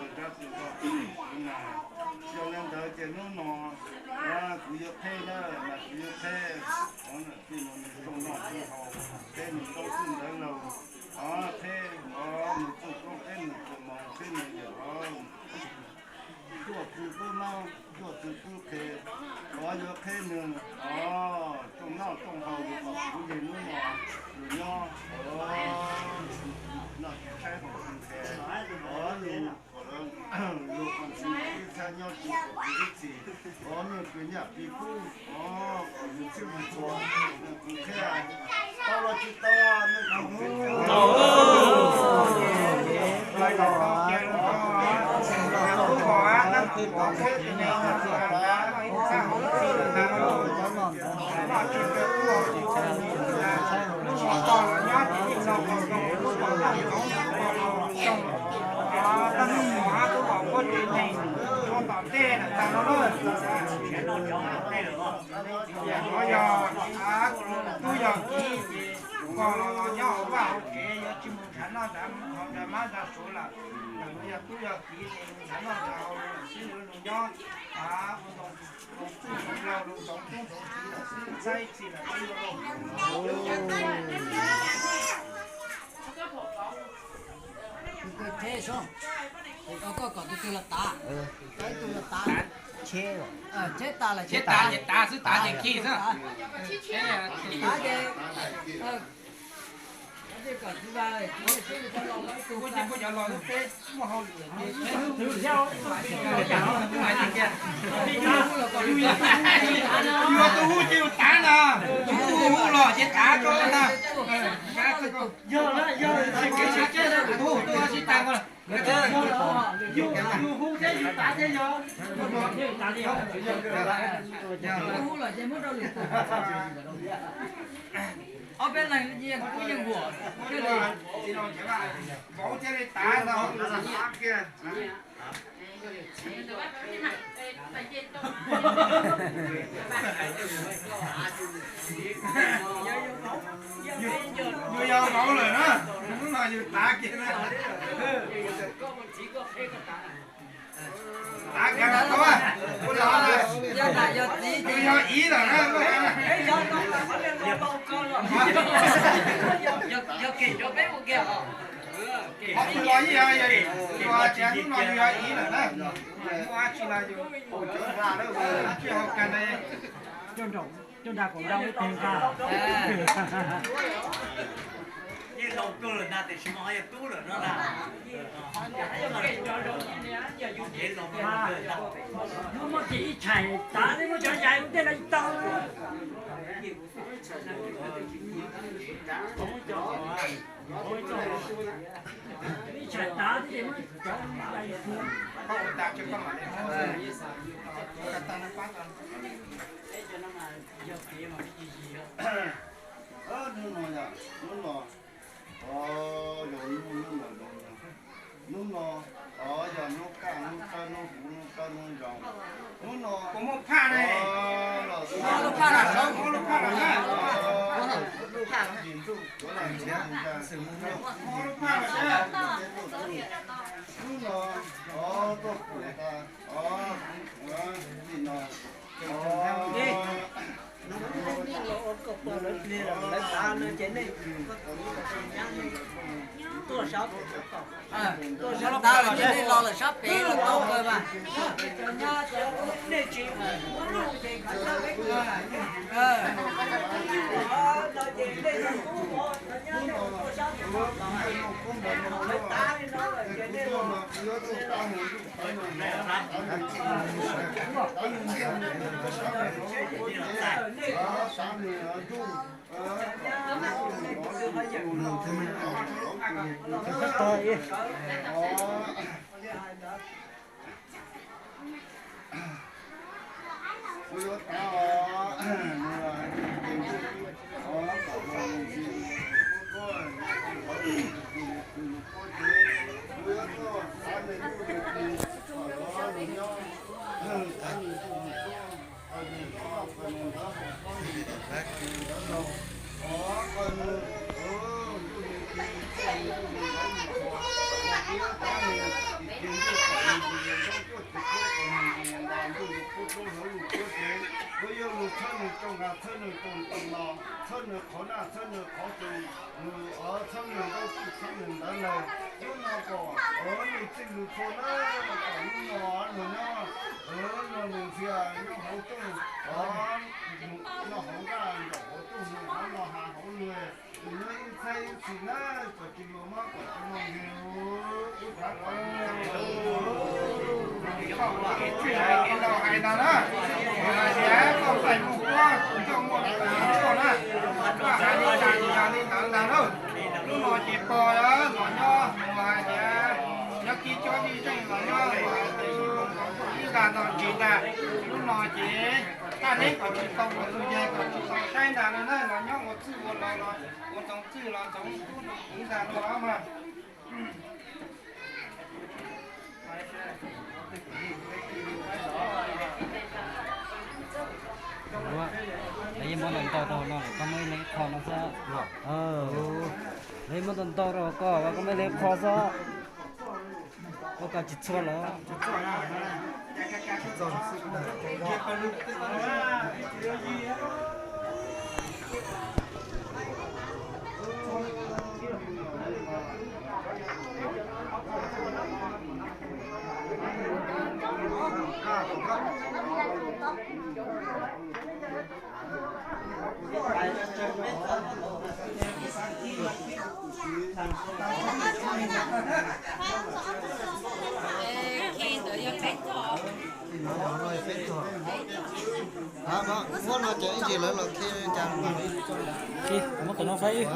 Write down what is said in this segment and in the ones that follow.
txawg zab txawg zog, kuv na. Yog li ntawd ces hnub no kuv yuav qheb na, mas kuv yuav qheb, qheb nws rooj noj rooj haus, qheb nws ntaub ntawv laus, qheb nws txoj koob, qheb nws kua muag, qheb nws yawm, cuaj txwv tub noob, cuaj txwv tub qhe, yuav qheb nws rooj noj rooj haus, kuv yog hnub no lug nyob, noj tsis tshaib haus tsis qhe, lug, lug koom txhij ib txhab nyob tsis koom txhij ib txhis, ua mej pw nyaj pw kub, kom yug txhij yug txhua, kuv qheb tau los tsis tau, mej koom txhij Tub yog kiv ces koj los nyob hauv vaj hauv tsev, yuav tsis mus nrhav noj nrhav haus nrog mab nrog suav lawm. Yog tub yog kiv ces nrhav noj nrhav haus lawm xwb, yuav lug nyob ua ntoo txwj ntoo laug, lug ntxoov tub ntxoov kiv lawm xwb, txhaib txhij lawm xwb. Koj kom tus twg los tav, ib tug los tav. Tsheb tas, tsheb tas ces tav xwb, tav ces khi xwb. Tav ces Yog tus hu ces yus tav ntag, tus hu los ces tav rau ntag. Tus hu tuaj sib tag. Yus hu thiab yus tav thiab yog. Hu los ces muab rau lwm tus. Ob peb leeg yeej kuj yeej huam thiaj li, vauv thiaj li tav ntag. Yus yog vauv lawm na, hnub no yus tav kiag na. Tav kiag los tau, ua los yus yog ib lawm na. Qhov twg los yeej yog, yog tias hnub no yus yog ib lawm na, muaj dab tsi los yus, dab tsi hauv kag na. Coj nra kom nra ub teg nqa. Yeej laus kawg lawm ntag tiam sis mas ho yog tub lawm no ntag. Muab muab ces ib tshais tav, muab cov yais ua ntej los tsis tau. Ib tshais tav thiab ces muab cov yais. Hnub no, hnub no, o, yog hnub no, hnub no, o, yog hnub kaj hnub kawg hnub huv hnub kawg hnub zoo. Hnub no kuv muaj phaj ne, muaj lub phaj los sawv, muaj lub phaj los na. Muaj lub phaj los sawv. Hnub no, o, tuaj pum tas, o, li no. Tuaj sab, tuaj sab tas los nej los lawm sab pem los tau kawg mas. Nej tsis ua lub ces khav thawj peb kawg. Tuaj sab, tuaj sab tas li no lawm ces nej los. Txhawb nws rau nqas, txhawb nws rau nqas, txhawb nws qhov naj, txhawb nws qhov tus, nws txhawb nws ntaub txwj, txhawb nws ntawv lawm. Hnub no kom nws txwj nws txhua na, kom hnub no nws nyob, no nws ntxias nyob hauv rooj, nyob hauv nqaj nraum hauv rooj, nws hauv no hav hauv luag, nws nyob ib txhiab ib txhis na, kom tsis muaj mob kom tsis muaj nkeeg. Hais ntawd na, hais tias koj txais muaj kuab, koj muaj kuab na, koj hais li cas ces yog li ntawd ntag na. Hnub no ces pog los nyob mus hais tias nyob kib cob vij zeej los nyob mus hais tias ib nkaus ntau tsis ntag. Hnub no ces thaj neb kom tsis tau ua tus yag kom tsis tau saib ntag no na, los nyob ua txwj ua los los ua ntxoov txwj los ntxoov ntag no mas. Lawv yeej muab ntau ntau rau no, koj muab ib leeg ib qho no xwb. Lawv yeej muab ntau ntau rau koj, koj muab ib leeg ib qho xwb. Ua kom tsis txhua los. Muab no ces ib ntsis lawv los khi cas. Muab qhov no faib.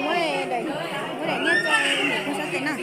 Muab daim, muab daim niag tso niam pog sab tes na.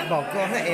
Npaum koj thiab es.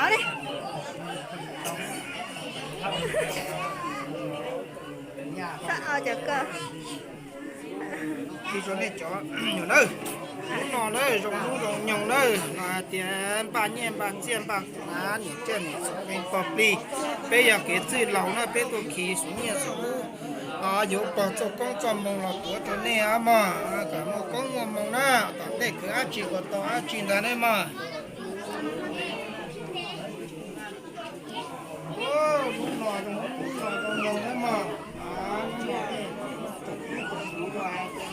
Au li. Txhob au cov koj. Tsis zoo nej cov nyuam nawb, hnub no nawb zoo hnub zoo nyoog nawb, no hais tias npaj nyiaj npaj txiaj npaj niam tsiaj niam txhu pog plig, peb yog kev txwj laus na peb tuaj khi xub nyiaj xub hnub, yuav pog txoj koob txoj moo los tuav rau nej mog, kom muaj koob muaj moo na, tom ntej khwv dab tsi kom tau dab tsi ntag nawb mog. Hnub no zoo hnub no zoo nyoog nawb mog.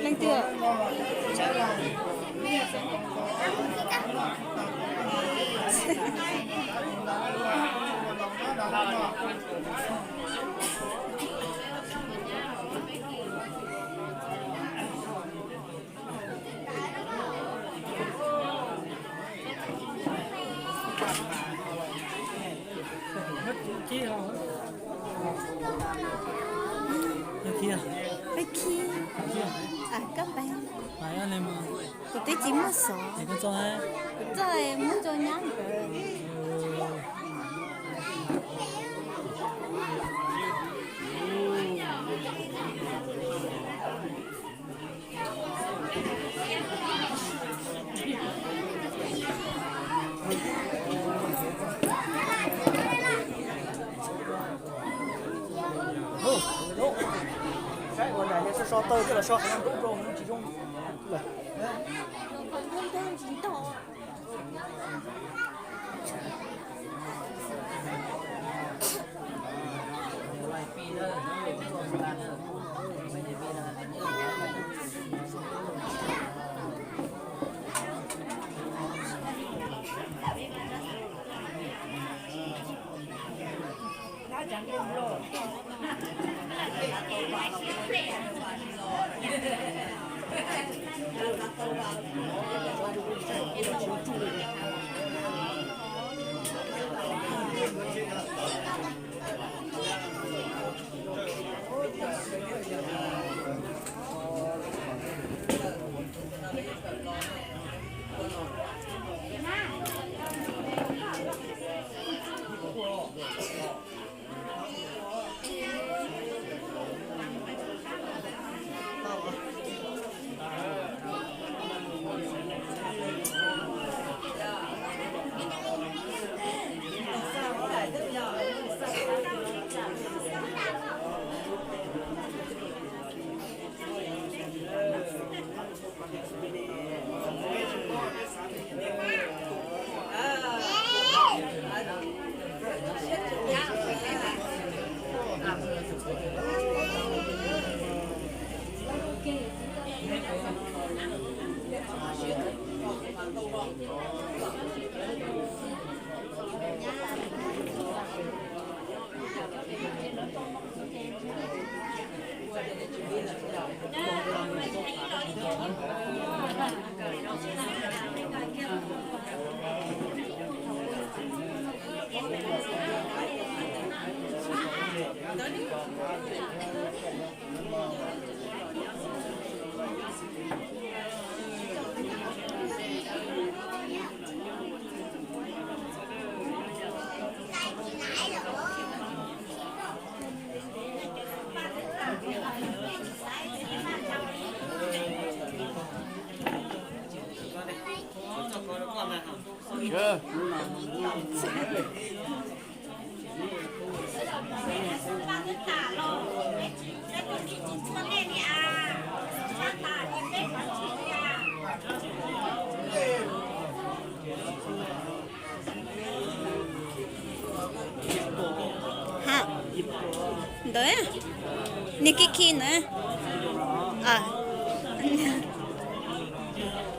Leej twg? Peb khi. Kuv twb tsis muaj xov. Kuv txoj muab rau nyab nkawd. Saib ua nram no so so taw coj los so qhov no nrub rau tsis zoo lawm. Ha, ntawd, niag khi khi ntawd.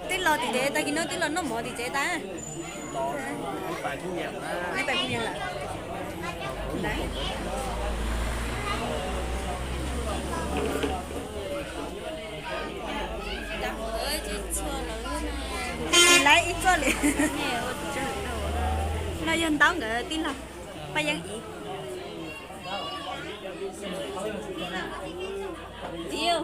Twb Los tim tsev, tag kis no twb los noj mov tim tsev tas. Tsis laib ib txoj li. No yog ntaub nkawd tij laug Paj Yeeb Iv.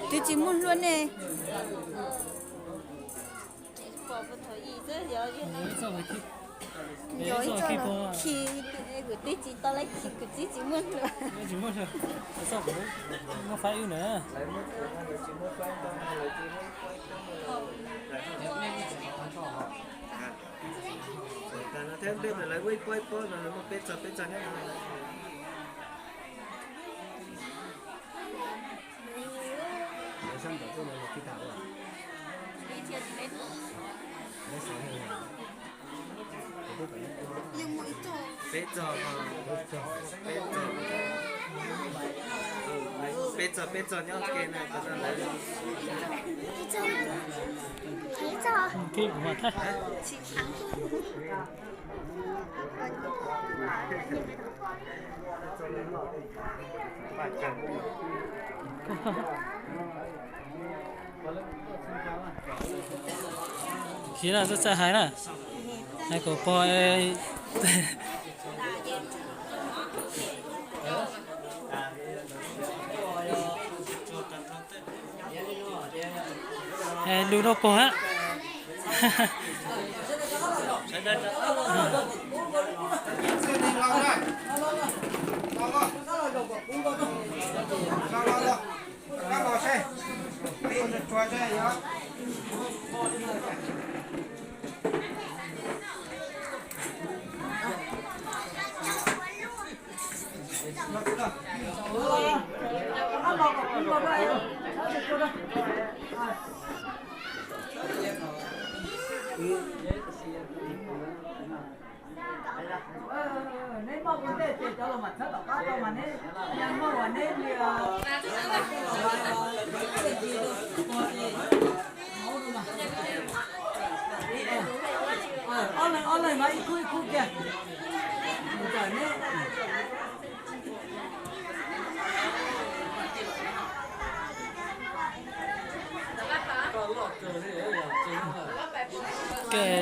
Twb tsis muaj hlua ne. Yog ib txoj khi, kuv twb tsis tau lawv khi, kuv twb tsis muaj hlua. Thiab npej ntawm lawv muaj ib pob ib pob no, lawv muaj peb txog peb txog nyob no. Peb txog, peb txog, peb txog nyob ke na, cov no lawv. Siv na, txawj txawj hais na, hais kom pog. Lus rau pog a. Neb muaj ua ntej ces cov los mam txhawb tom qab tau mas neb muaj uas neb li. Ob leeg ob leeg mas ib khub ib khub kiag.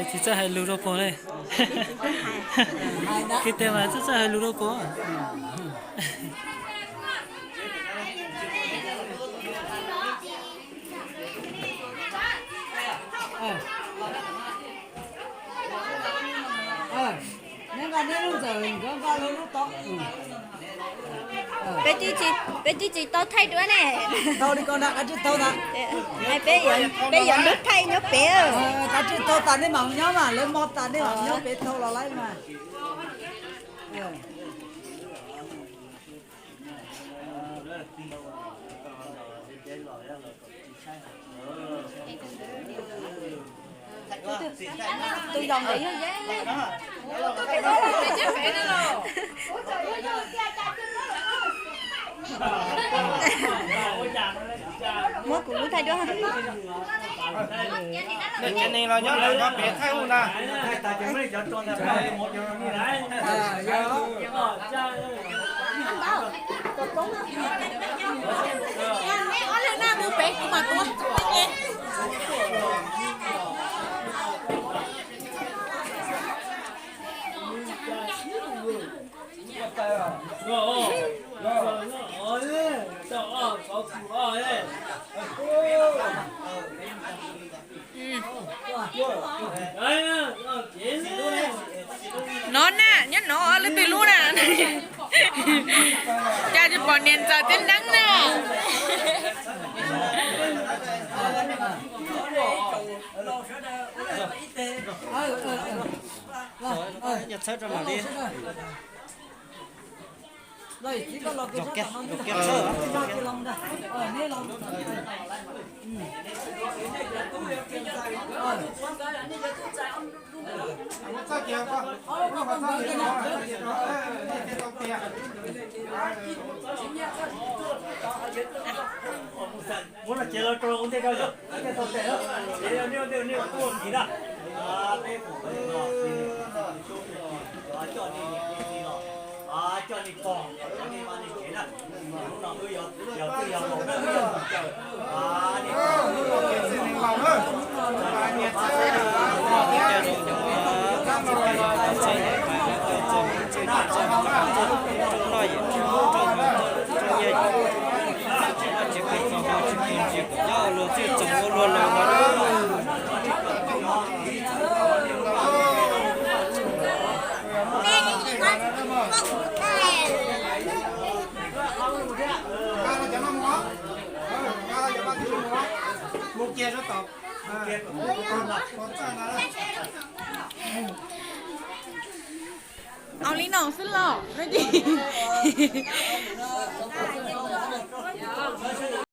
Tsis txawj hais lus rau pog ne. Kiv tes mas txawj txawj hais lus rau pog. Neb nqa neb lub ntxawm nkawd nqa lub lub tod. Peb twb tsis tau thaij dua ne. Tau li ko na, kav tsij tau tas. Peb yuav lub thaij nyob pem. Kav tsij tau tas nej mam nyob mas, lawv mo tas nej mam nyob pem tau los lawm mas. Tus yog ntawd yog yeeb. Muab kuv lub thaij duab. Nws tsev neeg los nyob lawv nyob pem thaij ub na. No na, nyob no leej twg lub na? Cas tsis pom niam ntxawm thiab neeb na? Muab no ces los rau ua ntej rau yom, nej tau tes lawm, nej tuaj ntxiv na. Peb pom no, coj nej niam txiv los, coj nej pog, coj nej vaj nej tsev na. Hnub no wb yog, yog twb yog laus na, wb yog tus caw. Nej pog, Au li no xwb los,